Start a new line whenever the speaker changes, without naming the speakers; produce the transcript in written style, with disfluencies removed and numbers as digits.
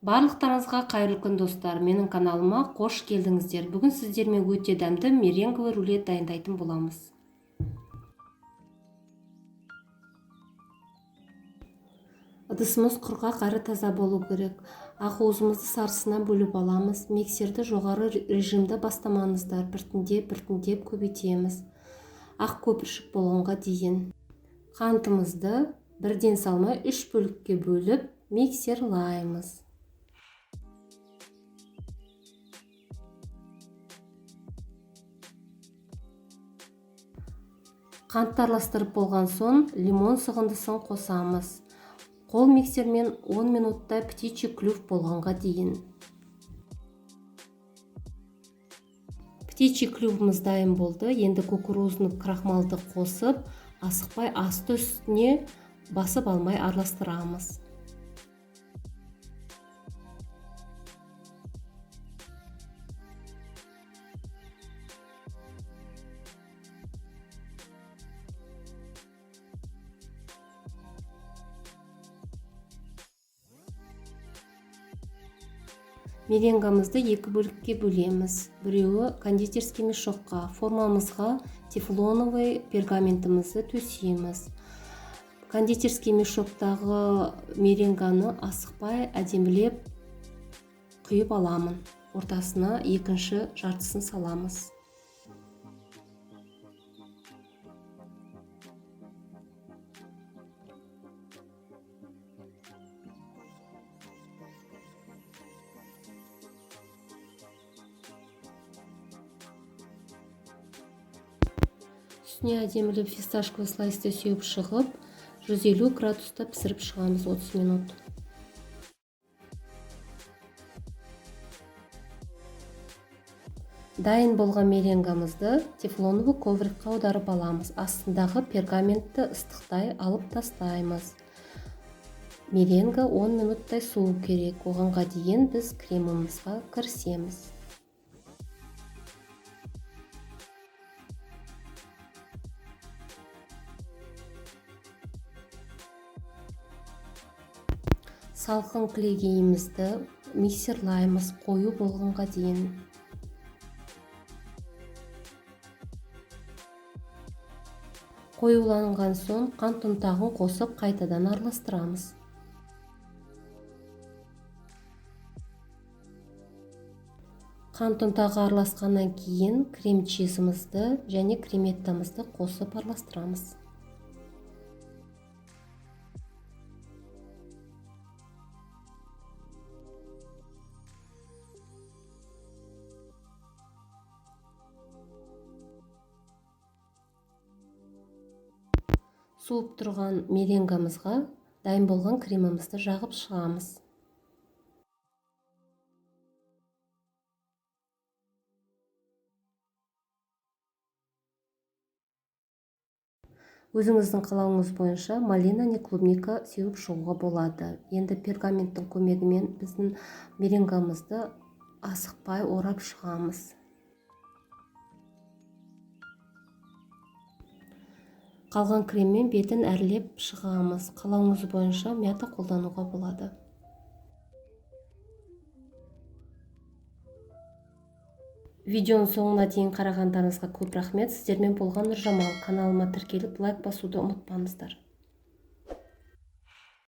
Барлықтарыңызға қайырлы күн, достар. Менің каналыма қош келдіңіздер. Бүгін сіздермен өте дәмді меренговый рулет дайындайтын боламыз. Ыдысымыз құрғақ әрі таза болу керек. Ақуызымызды сарысына бөліп аламыз. Миксерді жоғары режимде бастамаңыздар. Біртіндеп көбейтеміз. Ақ көпіршік болғанға дейін. Қантымызды бірден салмай 3 бөлікке бөліп миксерлаймыз. Қантты араластырып болған соң лимон сығындысын қосамыз. Қол миксермен 10 минутта птичий клюв болғанға дейін. Птичий клювымыз дайын болды. Енді кукурузный крахмалды қосып, асықпай асты үстіне басып алмай араластырамыз. Меренгамызды екі бөлікке бөлеміз. Біреуі кондитерский мешокқа, формамызға тефлоновый пергаментімізді төсейміз. Кондитерский мешоктағы меренганы асықпай әдемілеп құйып аламын. Ортасына екінші жартысын саламыз. Үстіне әдемілеп фисташковый слайсты сеуіп шығып, 150 градуста пісіріп шығамыз 30 минут. Дайын болған меренгамызды тефлоновый коврикқа аударып аламыз. Астындағы пергаментті ыстықтай алып тастаймыз. Меренга 10 минуттай суы керек. Оғанға дейін біз кремімізға кірісеміз. Салқын кілегейімізді миксерлаймыз қою болғанға дейін. Қоюланған соң қант ұнтағын қосып қайтадан араластырамыз. Қант ұнтағы араласқаннан кейін крем чизімізді және креметтамызды қосып араластырамыз. Суып тұрған меренгамызға дайын болған кремімізді жағып шығамыз. Өзіңіздің қалауыңыз бойынша малина не клубника сеуіп шығуға болады. Енді пергаменттің көмегімен біздің меренгамызды асықпай орап шығамыз. Қалған креммен бетін әрлеп шығамыз. Қалауыңыз бойынша мята қолдануға болады. Видеоның соңына дейін қарағандарыңызға көп рахмет. Сіздермен болған Нұржамал. Каналыма тіркеліп, лайк басуды ұмытпаңыздар.